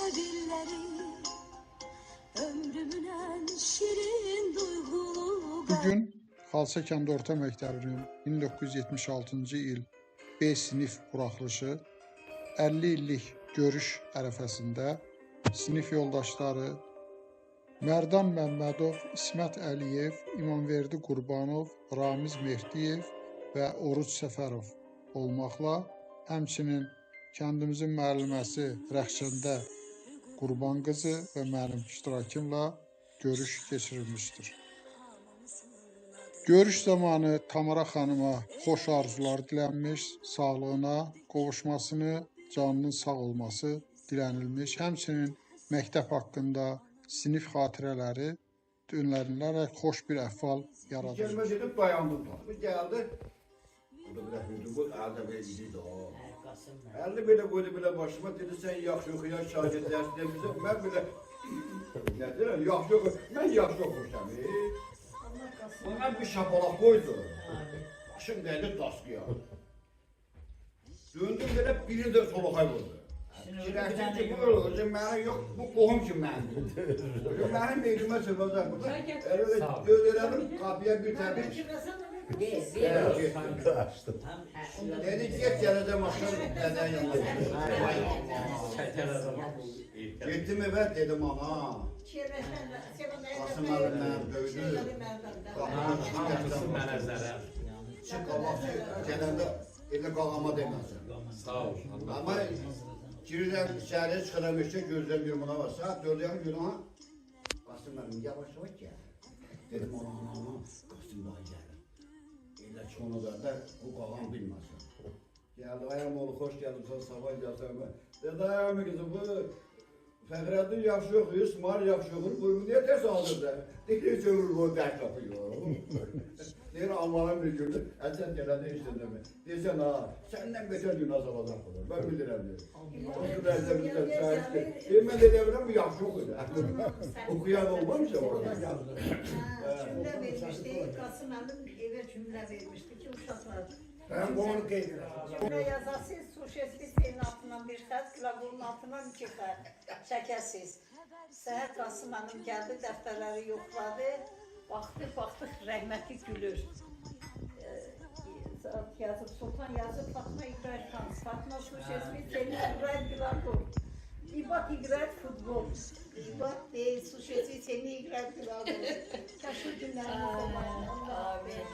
sevilleri, ömrümün en şirin duygulu. Bugün Xalçakəndi Orta Məktəbinin 1976-cı il B sinif buraxılışı 50 illik görüş ərəfəsində sinif yoldaşları Mərdan Məmmədov, İsmət Əliyev, İmamverdi Qurbanov, Ramiz Mehdiyev və Oruc Səfərov olmaqla, həmçinin kəndimizin müəlliməsi Rəxşəndə Qurbanqızı və mənim iştirakımla görüş keçirilmişdir. Görüş zamanı Tamara xanıma xoş arzular dilənmiş, sağlığına qovuşmasını, canının sağ olması dilənilmiş, həmçinin məktəb haqqında sinif xatirələri önlərilərək xoş bir əhval yaradılmış. Gəlmə gedib dayandım da. Bu gəldi. Burada bir hüdü bu əldə verdi o. Əlini belə qoydu belə başıma, dedi sən yaxşı oxuyan şagird dərs demişsən. Mən belə nə deyirəm, yaxşı oxu. Mən yaxşı oxursam. Buna bir şapalaq qoydu. Başım dəydi daskıya. Döndüm belə biri də soluxay vurdu. Fikirləşdim ki, bu olacaq, mənə yox, bu qohum ki məndir. Mənim meylimə çıxacaq burada. Elə də göz elədim, qapıya bir təpik. Dedi, get gələcəm axşam dədənin yanına. Vay Allah. Getdim evə, dedim ana. Qasım müəllim məni döydü. Qapıdan çıxıb Hamısı mənə zərər. Çıx qabaqçı gələndə elə qağama deməsin. Sağ ol. Amma girirəm içəriyə, çıxıram işə, gözləm bir buna var. Saat 4 yaxın görürəm, ha. Qasım müəllim yavaş yavaş gəl. Dedim ana, ana, ana, Qasım dayı gəlir. Elə ki onu da bu qağam bilməsin. Gəldi, ayam oğlu, xoş gəldin, sabah gəlsən. Dedi, ayam qızım, bu Fəxrəddin yaxşı oxuyur, İsmail yaxşı oxuyur, bu niyə dərs alır da? Deyir, heç ömür boyu dərs oxuyur. Deyir, Allah'ın bir günü, sən gələndə heç nə demə. Deyirsən, ha, səndən betər günah salacaq bunu. Mən bilirəm, deyir. O günə bizdən sahibdir. Deyir, mən elə bilirəm, bu yaxşı oxuyur. Oxuyan olmamış orada. Cümlə vermişdi, Qasım müəllim evə cümlə vermişdi ki, uşaqlar. Mən bunu qeyd edirəm. Cümlə yazasınız, suşesini altından bir xətt, qlaqolun altından iki xətt çəkəsiniz. Səhər Qasım müəllim gəldi, dəftərləri yoxladı. Baxdı, baxdıq, rəhmətli gülür. Yazıb, Sultan yazıb, Fatma играет танц, Fatma существительный играет глагол. İbat играет футбол. İbat değil, существительный играет глагол. Kaş o günlərimiz olaydı. Amin.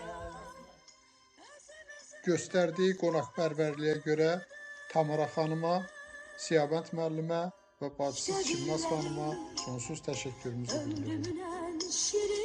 Göstərdiyi qonaqpərvərliyə görə Tamara xanıma, Siyabənd müəllimə və bacısı Çimnaz xanıma sonsuz təşəkkürümüzü bildiririk. Ömrümün en şirin